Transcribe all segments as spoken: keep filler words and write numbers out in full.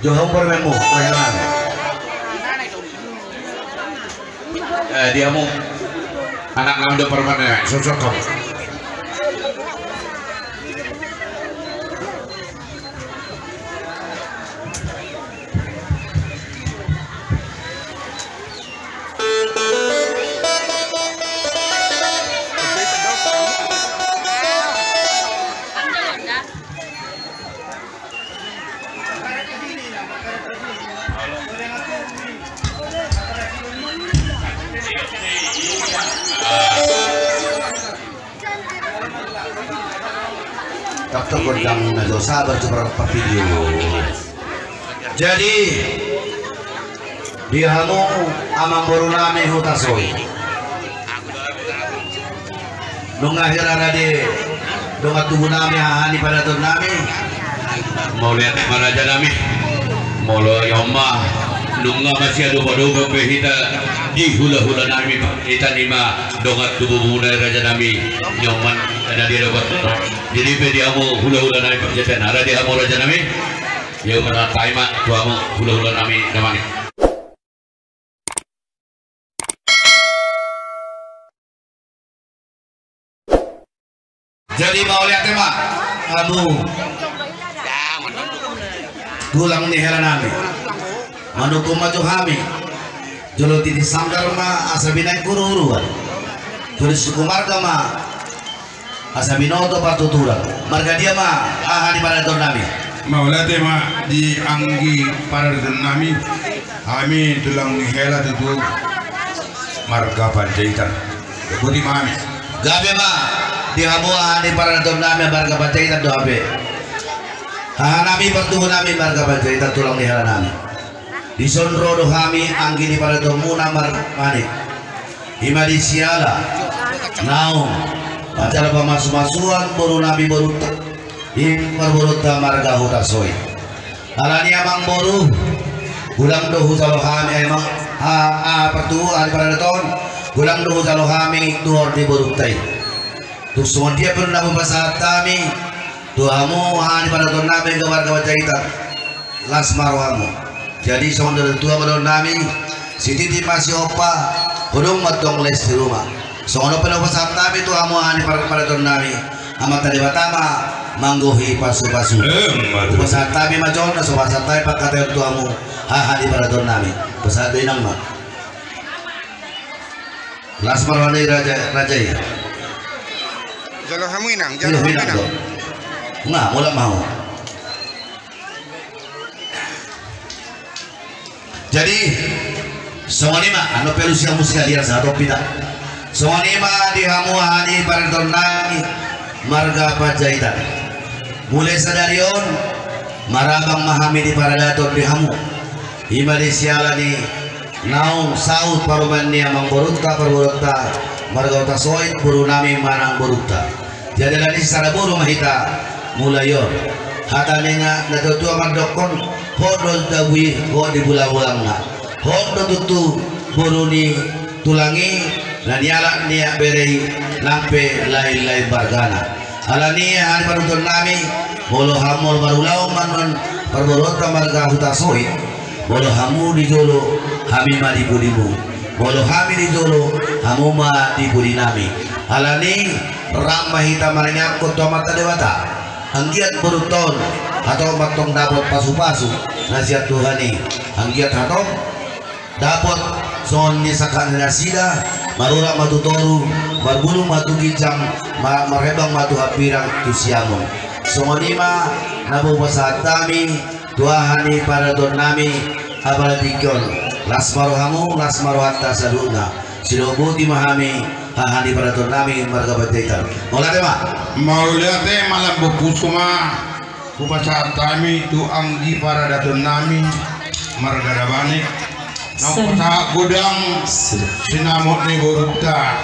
Jo hamu parumaenmu, parumaenmu. Eh, di hamu. Anak nami do parumaen, eh, sosok hamu. Dokter gondang na jo sabar tu video. Jadi di hamu amangboru nami Hutasoit, nunga hira rade dongan tubu nami, haha ni paradaton nami. Mauliate ma raja nami. Molo i on ma, nunga masiadopadopa pe hita di hulahula nami, hita nima dongan tubu muna raja nami. Nyoman na dia dopat. Jadi pe di hamu hulahula nami, parjeten ara di hamu raja nami. Ia marhatai ma tu hamu hulahula nami damang i. Jadi mauliate ma hamu tulang ni hela nami. Manungkun ma jo hami. Jolo titi sanggar ma asa binahen huruhuruan. Jolo suku marga ma asa binoto partuturan. Marga dia ma haha ni paradaton nami? Mauliate ma di anggi paradaton nami. Hami tulang ni hela tutu marga Panjaitan. Boti ma hami. Gabe ma di hamu haha ni paradaton nami marga Panjaitan do hape. Haha nami partubu nami marga Panjaitan, tulang ni hela nami. Dison ro do hami anggi ni paradaton muna marmanik. Ima di siala naung manjalo pamasumasuon boru nami borunta, i parborunta marga Hutasoit. Alani amangboru, godang do hujalo hami, eh, amang, a, a, partubu, haha ni paradaton, godang do hujalo hami tuhor ni borunta i. Tung songon dia pe na hupasahat hami tu hamu haha ni paradaton nami anggi marga Panjaitan. Las ma rohamu. Jadi songon na tutu ma dohonon nami, sititi ma sihompa, hodong ma tong les di ruma. Songon on pe na hupasahat hami tu hamu haha ni par-, paradaton nami, Amanta Debata ma manggohi pasupasu. Hupasahat hami ma jo on, na so hupasahat hami pangkataion tu hamu haha ni paradaton nami. Pasahat do inang ma. Las ma roha ni raja, raja i. Jalo hamu inang, jalo hamu inang. Nga, mulak ma ho. Jadi songon i ma, anu pe alusi hamu sekalian, sahat on hita. Songon i ma di hamu haha ni paradaton nami marga Panjaitan. Mulai sadari on marabang ma hami di paradaton di hamu. Ima di siala ni naung saut parumaen ni amangborunta, parborunta marga Hutasoit, boru nami manang borunta. Jadi alani sisada boru ma hita mulai on. Hata ni na, natuatua mandokkon, hot do jabu i, hot di bulangulangna. Hot do tutu boru ni tulang i, na nialap nialap bere i, nang pe lainlain margana. Alani i haha ni paradaton nami, molo hamu molo marulaon ma nuaeng parborunta marga Hutasoit, molo hamu di jolo, hami ma di pudimu. Molo hami di jolo, hamu ma di pudi nami. Alani i, rap ma hita manangiangkon tu Amanta Debata. Anggiat borunta on, hatop ma tong dapot pasupasu na sian Tuhan i. Anggiat hatop dapot songon ni sangkap ni nasida, marurat ma tu toru, marbulung ma tu ginjang, ma-, marhembang ma tu hambirang, tu siamun. Songon i ma na boi hupasahat hami tu haha ni paradaton nami, apala tingki on. Las ma rohamu, las ma rohanta saluhutna. Sidok boti ma hami haha ni paradaton nami marga Panjaitan. Mauliate ma. Mauliate ma, lambok pusu ma hupasahat hami tu anggi paradaton nami marga Dabanek. Naung pasahat godang sinamot ni borunta,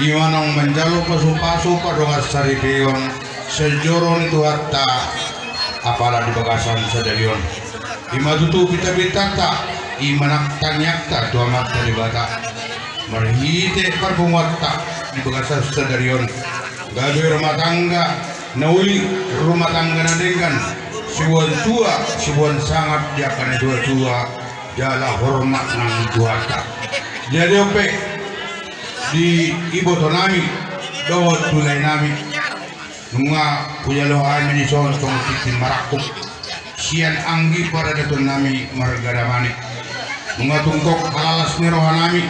ima naung manjalo pasupasu pardongan saripeon sian joro ni Tuhanta, apala di bagasan sadari on. Ima tutu pintapintanta, ima nang tangiangta tu Amanta Debata. Marhite parpunguanta di bagasan sadari on, gabe rumah tangga na uli, rumah tangga na denggan, Siboan tua, siboan sangap di angka na tua-tua, jala hormat nang di Tuhanta. Jadi on pe, di iboto nami dohot tu lae nami, nunga hujalo hami dison songon tintin marangkup sian anggi paradaton nami marga Damanik. Nunga tungkot halalas ni roha nami,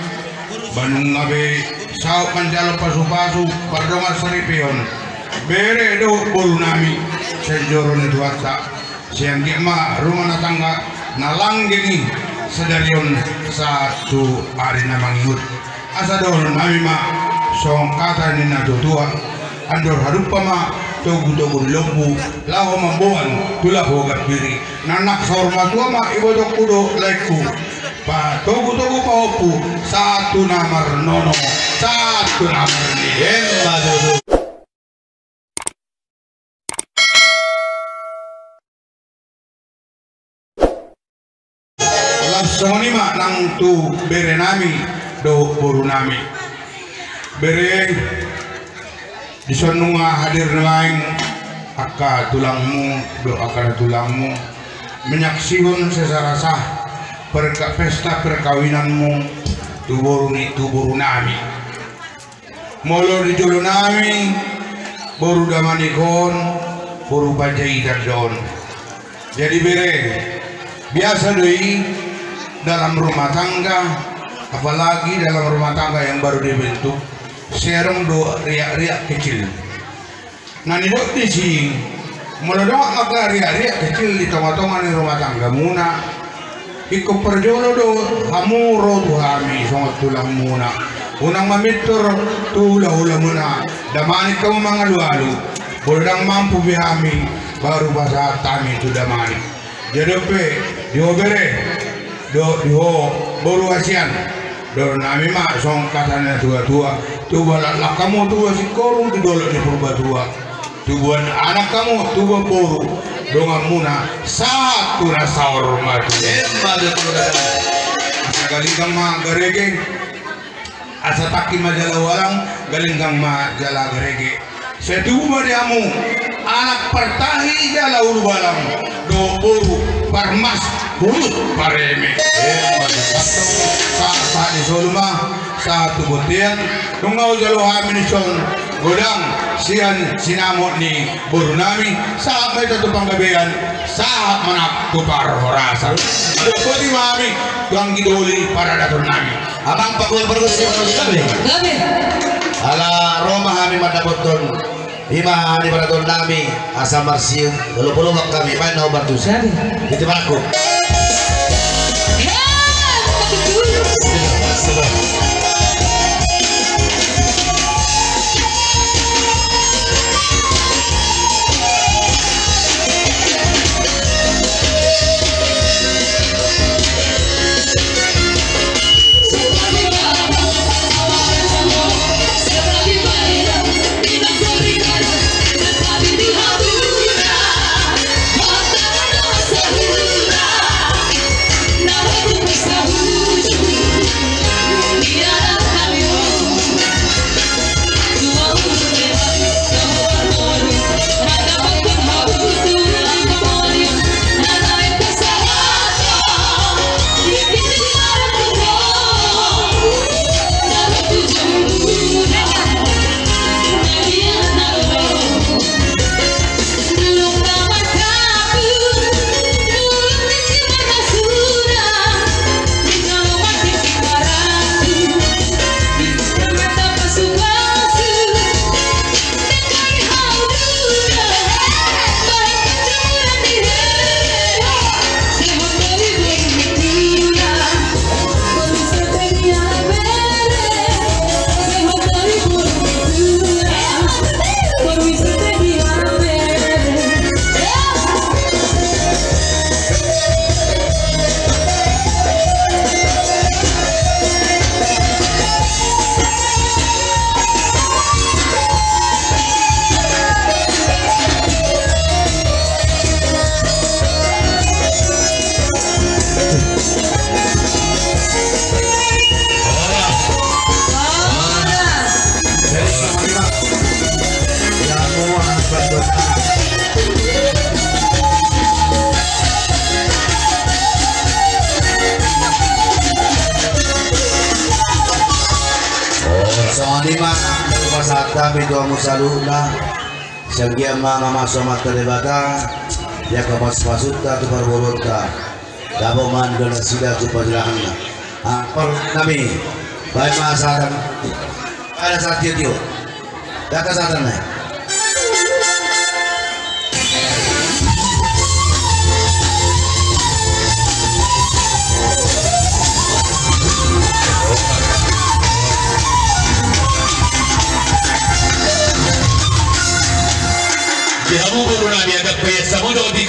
ba nunga be saut manjalo pasu-pasu pardongan saripeon bere dohot boru nami sian joro ni Tuhanta. Sai anggiat ma rumah na tangga na langgeng i sadari on sahat tu ari na mangihut. Asa dohonon nami ma songon hata ni na tua-tua: Andor hadumpang ma togu-togu ni lombu, laho mamboan tu laho gambiri. Nang saur matua ma ibotongku dohot laengku, patogu-togu pahompu sahat tu na marnono, sahat tu na marnini. Emma tutu. Laos songon i ma nang tu bere nami dohot boru nami. Bere, dison nunga hadir nuaeng angka tulangmu dohot angka na tulangmu, menyaksihon secara sah perka-, pesta perkawinanmu tu boru ni, tu boru nami. Molo di jolo nami, boru Damanik on, boru Panjaitan do on. Jadi bere, biasa do i dalam rumah tangga, apalagi dalam rumah tangga yang baru dibentuk, sai adong do riak-riak kecil. Na nidok disi, molo adong angka riak-riak kecil di tonga-tonga ni rumah tanggamuna, ingkon parjolo do hamu ro tu hami songon tulangmuna. Unang mamintor tu hula-hulamuna, Damanik hamu mangalu-alu. Molo ndang mampu be hami, baru pasahat hami tu Damanik. Jadi on pe, di ho bere, dohot di ho boru hasian, dohonon nami ma songon hata ni na tua-tua: Tubu laklak hamu, tubu singkoru di dolok ni Purbatua. Tubuan anak hamu, tubuan boru, donganmuna sahat tu na saur matua. Emma tutu. Asa galinggang ma garege, asa tangki ma jala ualang, galinggang ma jala garege. Sai tubu ma di hamu anak partahi jala ulubalang, dohot boru parmas huhut pareme. Emma tutu. Sahat-sahat ni solu ma sahat tu bontean. Nunga hujalo hami dison godang sian sinamot ni boru nami, sahat ma hita tu panggabean, sahat ma nang tu parhorasan. Dapot i ma hami tu anggi doli paradaton nami. Amang panggual pargonsi. Gabe. Ala ro ma hami mandapothon i ma di paradaton nami, asa marsium, olo-olo ma hami, baen na hombar tusi. Gabe. Iti ma nangku. Sahat hami tu hamu saluhutna. Sai anggiat ma mamasu Amanta Debata di angka pasupasunta tu parboruonta. Dapot ma nasida tu panjalahanna. Ah, parhata nami. Baen ma sahatan. Ada sahat tio-tio. Daka sahatan na. Di hamu boru nami, angka pesta modok di